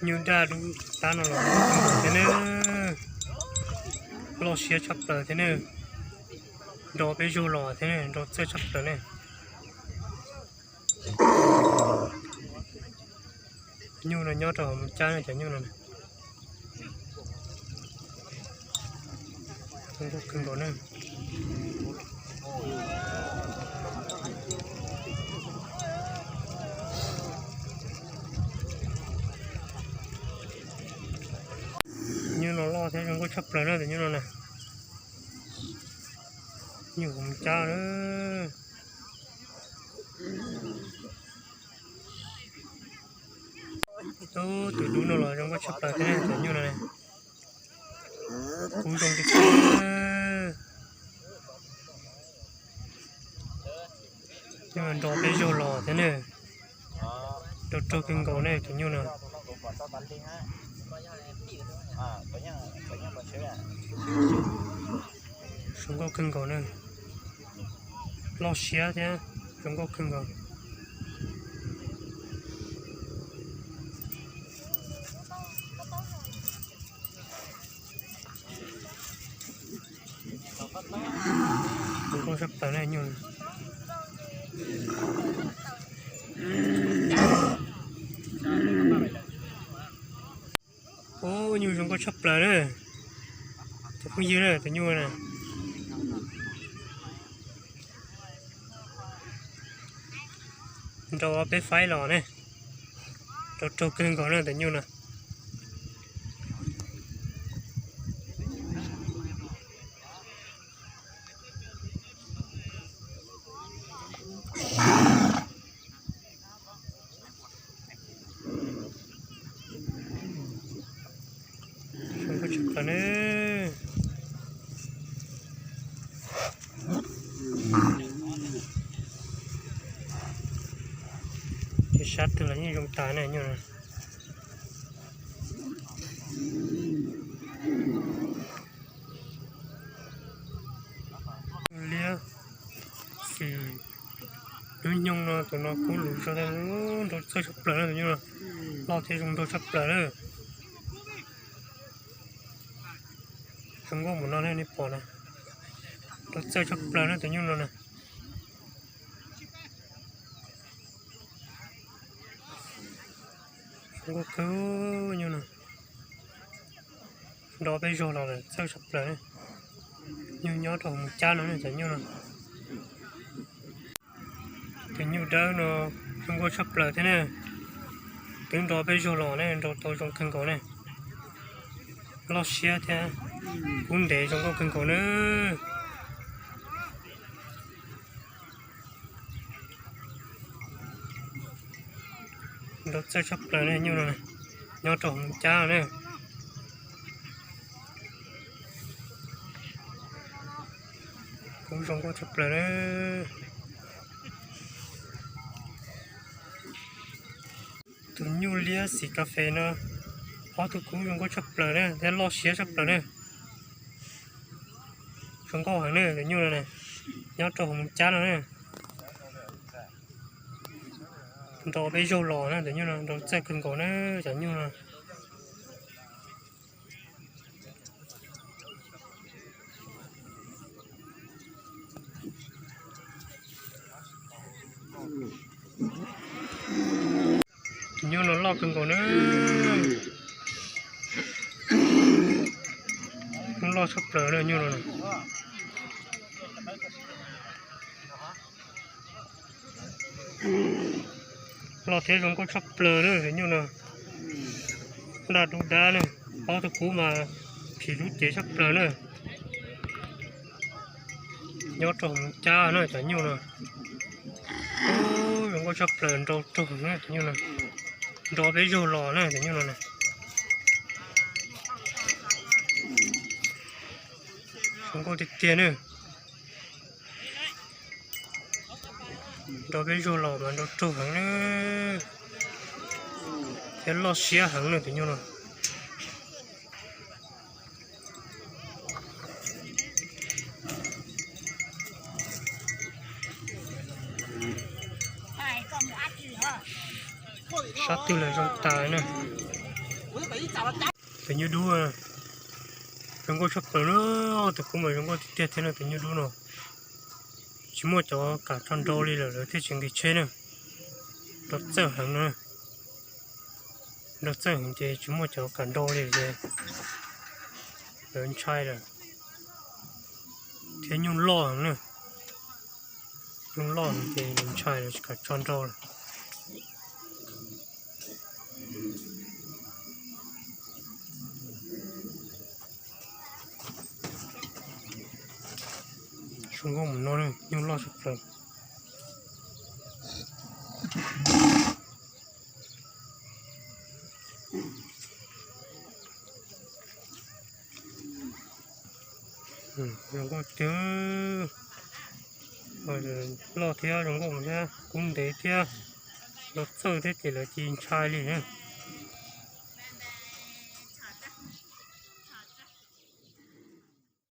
Nyuj daj dub tab no los thiab ne, loj siab tshaj plaws thiab ne, nrau peb zaug los thiab ne, nrau txawj tshaj plaws ne. Nyuj no nyob rau hauv Moos Cab no cov nyuj no. Zoo nkauj kawg nkaus na. Nyuj no loj thiab zoo nkauj tshaj plaws na tus nyuj no na. Nyuj hauv Moos Cab na. Ub, tus dub no los zoo nkauj tshaj plaws thiab cov nyuj no. Kub zoo tiag tiag. Nyuj nrau peb zaug los thiab ne. Nrau raug kawg nkaus ne cov nyuj no. Zoo nkauj kawg nkaus na. Loj siab thiab zoo nkauj kawg nkaus. Zoo nkauj tshaj plaws na nyuj. Ub, nyuj zoo nkauj tshaj plaws na. Cov phooj ywg na, tus nyuj na. Nrau ob peb faib los ne. Nrau raug kawg nkaus na tus nyuj no. Zoo nkauj tshaj plaws na. Ces sab twg los yeej zoo tas na nyuj no. Liab xim hnub nyoog no tus no kub lus zog, nrau txawj tshaj plaws na tus nyuj no. Loj thiab zoo nraug tshaj plaws na. Zoo nkauj mus no ne, nej pom na. Nrau txawj tshaj plaws na tus nyuj no na. Zoo nkauj kawg nyuj no. Nrau peb zaug los lawm txawj tshaj plaws. Nyuj nyob rau hauv Moos Cab no ne cov nyuj no. Tus nyuj dawb no zoo nkauj tshaj plaws thiab ne. Twb nrau peb zaug los ne, nrau tau zoo kawg nkaus ne. Loj siab thiab kub ntev zoo nkauj kawg nkaus na. Nrau txawj tshaj plaws ne nyuj no, nyob rau hauv Moos Cab no ne. Kub zoo nkauj tshaj plaws na. Tus nyuj liab xim kas fes no, ob tug kub zoo nkauj tshaj plaws na thiab loj siab tshaj plaws na. Zoo nkauj heev na tus nyuj no na, nyob rau hauv Moos Cab no na. Nrau peb zaug los na tus nyuj no, nrau txawj kawg nkaus na cov nyuj no. Tus nyuj no loj kawg nkaus na. Loj tshaj plaws na nyuj no. Loj thiab zoo nkauj tshaj plaws na tus nyuj no. Daj dub dab na, ob tug kub mas phim lub cev tshaj plaws na. Nyob rau hauv Moos Cab na cov nyuj no. Zoo nkauj tshaj plaws, nrau raug na cov nyuj no. Nrau peb zaug los na cov nyuj no na. Zoo nkauj tiag tiag na. Nrau peb zaug los mas nrau raug heev na, thiab loj siab heev na tus nyuj no. Sab twg los zoo tas na. Tus nyuj dub zoo nkauj tshaj plaws na, tus kub mas zoo nkauj tiag tiag thiab no. Tus nyuj dub no tsis muaj cov kam tso nrau li lawm, lawv thiaj tsis nqis tsheb na. Nrau txawj heev no, nrau txawj heev ces tsis muaj cov kam nrau li ces lawv ntshai lawm. Thiab nyuj loj heev na, nyuj loj heev ces lawv ntshai lawv tsis kam tso nrau lawm. Zoo nkauj mus no, nyuj loj tshaj plaws. Zoo nkauj tiag, loj thiab zoo nkauj thiab kub ntev thiab, nrau txawj thiab ces lawv tsis ntshai li na.